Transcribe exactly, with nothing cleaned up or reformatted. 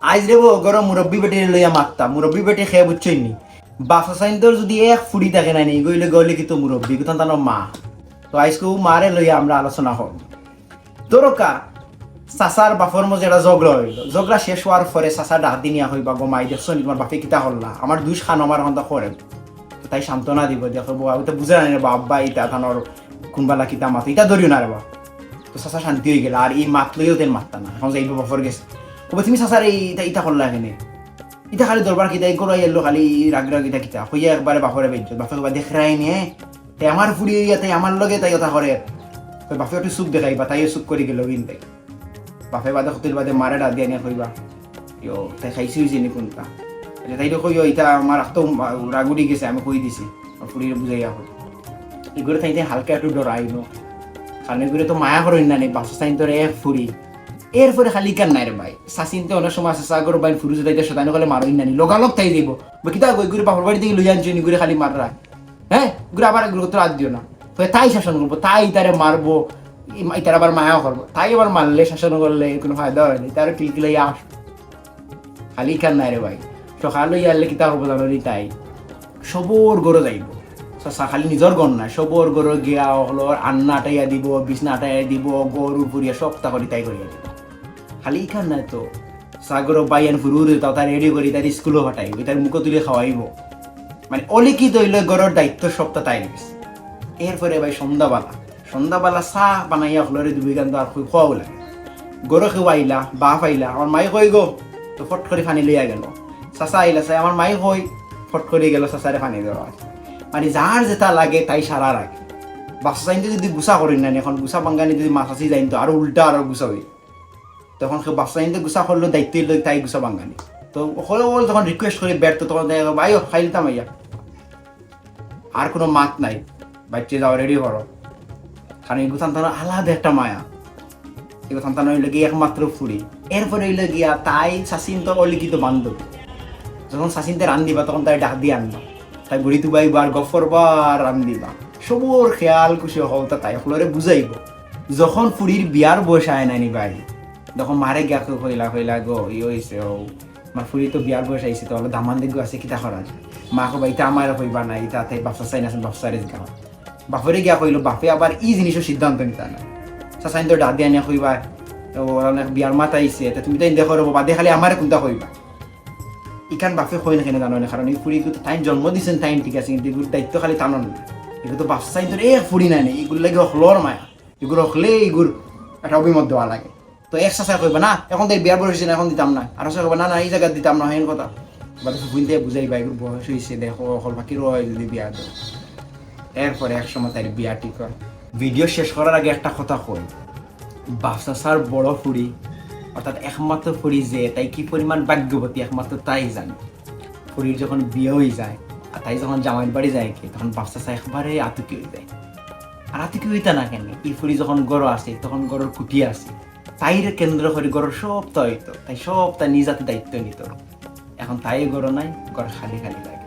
আইজ রে বো, ঘরো মুরব্বি বেটিরে লইয়া মাততাম। মুরব্বি বেটি কে বুঝছইন নি? বাপ চাচাইন্তর যুদি এক ফুড়ি থাকে না নি, ইগু অইলে গলে কিন্তু মুরব্বি, ইগু তান তান মা। তো আইজকে অউ মারে লইয়া আমরা আলোচনা করমু। ধরো কা, চাচার বাপর মাঝে একটা ঝগড়া অইলো। ঝগড়া শেষ অওয়ার পরে চাচা ডাক দি নিয়া কইবা, "গো মাই, দেখছো নি তুমার বাপে কিতা করলা? আমার দুষ খানো আমার অখন তা করে।" তো তাই সান্ত্বনা দিবো, দেখো বো, আমি তো বুঝে না রে বা, আব্বা ইতা তানর কুনবালা কিতা মাত, ইতা ধরিও না রে বা। তো চাচা শান্তি অইগেলা, আর ই মাত লইয়াও তাইন মাততা না। অখন যাইবো বাপর গেছে, কইবো, "তুমি চাচারে ইতা, ইতা করলা কেনে? ইতা খালি দরবার কিতা, ই করো আইলো খালি রাগ রাগ ইতা কিতা?" কইয়া একবারে বাপরে বেইজ্জত। বাপে কইবা, "দেখরায় নি, তাই আমার ফুড়ি অইয়া তাই আমার লগে তাই কথা করে।" তো বাপে একটু চুপ দেখাইবা, তাইও চুপ করি গেলো কিন্তু। বাপে বাদে কতদিন বাদে মারে ডাক দিয়া নিয়া কইবা, "ইয়ো, তাই খাইছে অইছে নি কুনতা?" আচ্ছা, তাইরে কইও, "ইতা আমার আখতো রাগ উঠি গেছে, আমি কই দিছি, আমার ফুড়িরে বুঝাইয়া কই।" ইগুরে তাইন তাইন হালকা একটু ডরাইন, কারণ ইগুরে তো মায়া করইন না নি, বাপ চাচাইন্তর এক ফুড়ি। এরপরে খালি ইখান নায় রে ভাই, চাচিন্তে অনেক সময় আছে, চাচা ঘরো বাইন ফুরু যেতাইতে শয়তানি করলে মারইন না নি, লগালগ তাই যাইবো। "বে কিতা গো, ইগুরে বাপর বাড়ি থাকি লইয়া আনছো নি, ইগুরে খালি মাররায়, হ্যাঁ? ইগুরে আবার ইগুরে তো রাত দিও না।" তো তাই শাসন করবো, তাই ইতারে মারবো, ই-, ইতারে আবার মায়াও করবো। তাই আবার মারলে, শাসন করলে কুনু ফায়দা অয় না, ইতা আরো কিলকিলাইয়া আস। খালি ইখান নায় রে ভাই, সকাল অইয়া আইলে কিতা করবো জানো নি তাই? সবর ঘরো যাইবো। চাচা খালি নিজর ঘর নায়, সবর ঘরো গিয়া অকলর আন্না আটাইয়া দিবো, বিছনা আটাইয়া দিবো, ঘর উপুরিয়া সবতা করি তাই করিয়া দিবো। খালি ইখান নায় তো, চাচা ঘরো বাইয়ান ফুরু অইলে তাও তার রেডি করি তার স্কুলো পাঠাইবো, তার মুখো তুলি খাওয়াইবো। মানে অলিখিত অইলে ঘরর দায়িত্ব সবতা তাই গেছে। এরপরে ভাই সন্ধ্যাবালা, সন্ধ্যাবালা চা বানাইয়া অকলরে দুইগান তো আর কই খাওয়াও লাগে। ঘরো কেউ আইলা, বাপ আইলা, "আমার মাই কই গো?" তো ফট করি পানি লইয়া গেলো। চাচা আইলা, চাই, "আমার মাই কই?" ফট করি গেলো চাচারে পানি দেওয়া। মানে যার যেতা লাগে তাই সারা রাখে। বাপ চাচাইন্তে যুদি গুছা করইন না নি, অখন গুছা ভাঙ্গানি যুদি মা চাচি যাইন তো আরো উল্টা আরো গুছা অইল। তখন কেউ বাপ চাচাইন্তে গুছা করলো, দায়িত্ব অইলো তাই গুছা ভাঙ্গানি। তো অকলে অকল যখন রিকোয়েস্ট করি ব্যর্থ, তখন দেখা গেলো, "ভাই, ও খাইলতাম আইয়া।" আর কুনু মাত নাই, "বাইচ্চে যাও, রেডি করো।" কারণ ইগু তান তান আলাদা একটা মায়া। ইগু তান তান অইলো গিয়া একমাত্র ফুড়ি। এরপরে অইলো গিয়া তাই চাচিন্তর অলিখিত বান্ধবী। যখন চাচিন্তে রান্দিবা, তখন তাই ডাক দিয়া আনবা। তাই ঘুড়ি তুবাইবা আর গফ করবা আর রান্দিবা। সবর খেয়াল খুশি হকলতা তাই অকলরে বুঝাইবো। যখন ফুড়ির বিয়ার বয়স আয় না নি ভাই, তখন মারে গিয়া কইলা, কইলা, "গো, ই অইছে, ও, আমার ফুড়ি তো বিয়ার বয়স আইছে, তো অলা দামান দেখবো আছে, কিতা করা যায়?" মা কইবা, "ইতা আমারে কইবা না, ইতা তাই বাপ চাচাইন আছইন, বাপ চাচারে জিগাও।" বাপরে গিয়া কইলো, বাপে আবার ই জিনিসর সিদ্ধান্ত নিতা না। চাচাইন্তে ডাক দিয়া আনিয়া কইবা, "ও, অলা অনেক বিয়ার মাত আইছে, তে তুমি তাইন দেখো রে বা, বাদে খালি আমারে কুনতা কইবা।" ইখান বাপে কইন কেনে জানো নি? কারণ ই ফুড়িগু তো তাইন জন্ম দিছইন, তাইন ঠিক আছে, কিন্তু ইগুর দায়িত্ব খালি তানর না। ইগু তো বাপ চাচাইন্তর এক ফুড়ি নায় নি, ইগুর লাগি অকলর মায়া। ইগুর অকলে ইগুর একটা অভিমত দেওয়া লাগে। তো এক চাচায় কইবা, "না, অখন তাইর বিয়ার বয়স অইছে না, অখন দিতাম না।" আর চাচায় কইবা, "না, না, ই জাগাত দিতাম না, হেন কথা।" বাদে ফুফুইন্তে বুঝাইবা, "ইগুর বয়স অইছে, দেখো, অকল বাকি রয় যুদি বিয়া দেও।" এরপরে এক সময় তাইর বিয়া ঠিক অয়। ভিডিও শেষ করার আগে একটা কথা কই, বাপ চাচার বড় ফুড়ি, অর্থাৎ একমাত্র ফুড়ি যে, তাই কি পরিমাণ ভাগ্যবতী একমাত্র তাই জানে। ফুড়ির যখন বিয়া অইযায়, আর তাই যখন জামাইর বাড়ি যায়গি, তখন বাপ চাচা একবারে আতুকি অইযায়। আর আতুকি অইতা না কেনে, ই ফুড়ি যখন ঘরো আছে, তখন ঘরর কুটি আছে, তাইরে কেন্দ্র করি ঘরর সবতা অইতো, তাই সবতা নিজ আতে দায়িত্ব নিতো। অখন তাই ঘরো নাই, ঘর খালি খালি লাগে।